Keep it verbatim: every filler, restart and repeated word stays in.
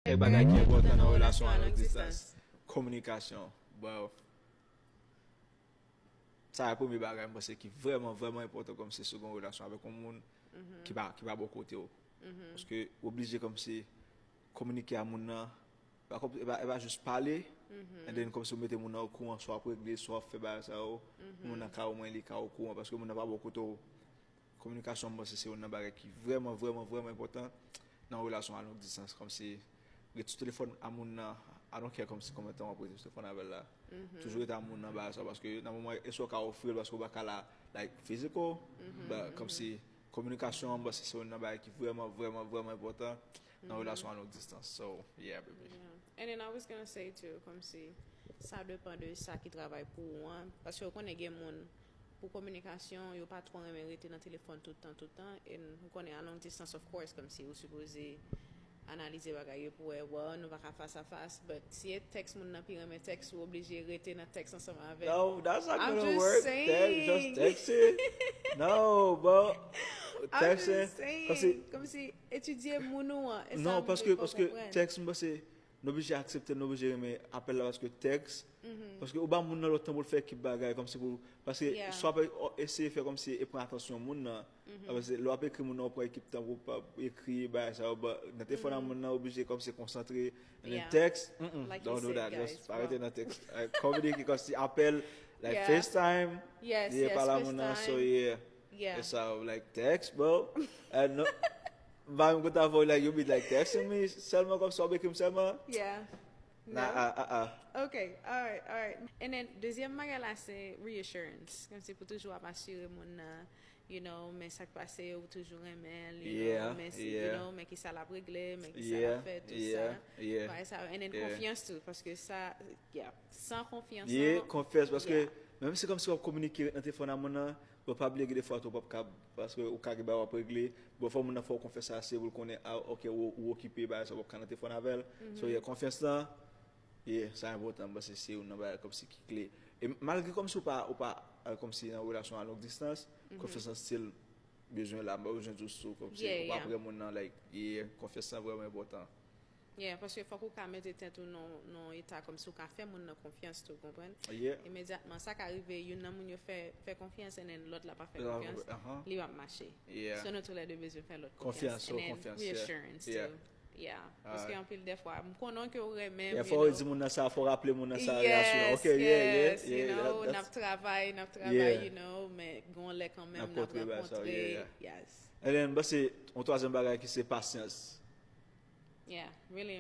Kèk bagay ki enpòtan nan relasyon a long distance. Kominikasyon. Bro. Sa e premye bagay m panse ki vrèman, vrèman enpòtan kòmsi si w gen yon relasyon avèk yon moun ki pa, ki pa bò kote w. Paske w oblije kòmsi kominike a moun nan. E pa kòm, e pa, e pa jis pale, and then kòmsi w mete moun nan okouran, swa w ap regle, swa w ap fè bagay sa yo, moun nan ka omwen li ka okouran, paske moun nan pa bò kote w. Kominikasyon, m panse se youn nan bagay ki vrèman, vrèman, vrèman enpòtan nan yon relasyon a long distance. Kòmsi, ret sou telefòn a moun nan, I don't care kòmsi konbyen tan w ap rete sou telefòn avè l la. Toujou rete a moun nan bagay sa, paske nan moman, e sa w ka ofri l, paske w pa ka la, like, physical, but kòmsi, kominikasyon, m panse se youn nan bagay ki vrèman, vrèman, vrèman enpòtan nan relasyon a long distance. So, yeah, baby. Yeah. And then I was gonna say too, kòmsi, sa depan de sa ki travay pou ou an, paske w konnen gen moun, pou kominikasyon, yo pa twò renmen rete nan telefòn tout tan, tout tan. And ou konnen, a long distance, of course, kòmsi ou sipoze analize bagay yo pou wè, well, nou pa ka fas a fas, but si e tèks moun nan pi renmen tèks, ou oblije rete nan tèks ansanm avè l. No, that's not I'm gonna just work. Saying. Text, just text it. No, bro. I'm Text just it. Kòmsi, saying, kòmsi etidye moun ou an. E sa non, m paske, vle fè w paske konprann. Tèks, m panse, nou oblije aksepte, nou oblije renmen apèl la, paske tèks, paske ou ba moun nan lòt tan pou l fè ekip bagay, kòmsi pou, paske Yeah. swa pa eseye fè kòmsi e pran atansyon moun nan, paske lè w ap ekri moun nan, ou pran ekip tan pou pa ekri, bagay sa yo, ba, nan telefòn a moun nan, oblije kòmsi konsantre, and then Yeah. tèks, mm-mm, Like don't you do said, that, guys, just bro. Arrête nan tèks. Like, kominike kòmsi apèl, like Yeah. FaceTime, Yes, yeah, yes, pale a moun nan, so FaceTime. Yeah. Yeah. E sa, like, text, bro. And no, m pa menm konn ta voye, like, you be, like, texting me sèlman kòmsi w ap ekri m sèlman. Yeah. Nah, No? Ah, ah, ah. Ok, alright, alright. And then, dezyèm bagay la, se reassurance. Kòmsi pou toujou ap asire moun nan, you know, men sa k pase, ou toujou renmen l, you Yeah, know, men si, yeah. You know, men ki sa l ap regle, men ki sa l Yeah, ap fè, tout yeah, sa. yeah, Bagay sa yo. And then yeah. Konfyans tou, paske sa, yeah, san konfyans, Yeah, non, konfyans, paske yeah. Menm si kòmsi w ap kominike nan telefòn a moun nan, bon, pa bliye gen defwa tou w p ap kab, paske ou ka gen bagay w ap regle, bon, fò moun nan fè w konfyans ase pou l konnen, ah, ok, ou, ou okipe, bagay sa, w p ap ka nan telefòn avè l. So, yeah, konfyans lan, yeah, sa enpòtan, m panse se youn nan bagay kòmsi ki kle. E malgre kòmsi ou pa, ou pa, euh, kòmsi nan relasyon a long distance, konfyans lan still bezwen la, m pa bezwen di w sou, kòmsi Yeah, ou pa yeah. Prè moun nan, like, yeah, konfyans lan vrèman enpòtan. Yeah, paske fòk ou ka mete tèt ou nan nan eta kòmsi ou ka fè moun nan konfyans tou, konprann? Yeah. Imedyatman, sa ka rive, youn nan moun yo fè, fè konfyans, and then lòt la pa fè Lòt la konfyans, pa fè, uh-huh. Li p ap mache. Yeah. So, nou toulède bezwen fè lòt Konfyans, konfyans. so And then konfyans, yeah. Reassurance Yeah. Too. Yeah. Ah. Paske anpil dèfwa, m konnen ke ou renmen Yeah, m, fò you w know. Di moun nan sa, fò w raple moun nan sa, reassurance. Yes, Ok, yeah, yeah, yes, yeah, you know, that- n ap that's- travay, n ap travay, Yeah. You know, men gon lè kanmenm N ap n ap kontre bagay sa, rankontre. Yeah, yeah. Yes. And then, m panse, yon twazyèm bagay ki se pasyans. Yeah, really